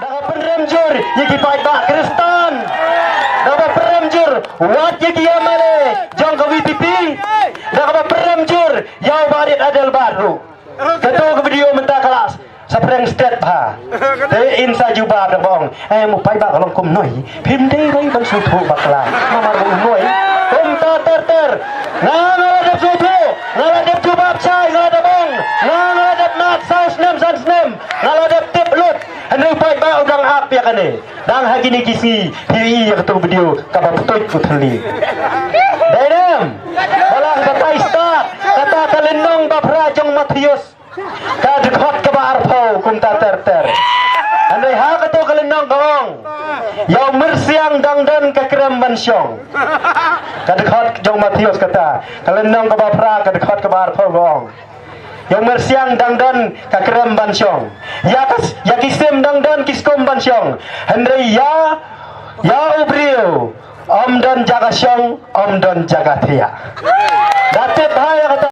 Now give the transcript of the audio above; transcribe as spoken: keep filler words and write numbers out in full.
Da kaba pynrem jur ïa ki paidbah Khristan. Da kaba pynrem jur wat ïa ki M L A jong ka V P P. Da kaba pynrem jur ïa u Barit Adelbart ruh. Kato ka video mynta ka la sa pyrshang stet bha. Te in sa jubab da kaba ong, eh, mo paidbah ka long kumno hi. Phim dei ruh ban sngewthuh bakla. Namar ba u noi. Kumta ter ter. Nga nga la dep sngewthuh. Nga la dep jubab shai, nga la dep ong. Nga nga la dep mad saw snem san snem. Nga la dep tip lut. Hynrei paidbah u dang ap ïa kane. Dang ha kine ki sngi phi ïohi ïa kato ka video kaba pyntuid u thylli. Dei ne em? Ba la batai stad kata ka lynnong ba phra jong Mathaios. Ka dkhot kaba arphew kumta ter ter. Hynrei ha kato ka lynnong ka ong, ïa u myrsiang dang don ka krem ban shong. Ka dkhot jong Mathaios kata ka lynnong kaba phra ka dkhot kaba arphew ka ong, ïa u myrsiang dang don ka krem ban shong. Ïa ka, ïa ki sim dang don ki skum ban shong. Hynrei ïa, ïa u briew ym don jaka shong, ym don jaka thiah. Da tip bha ïa kata.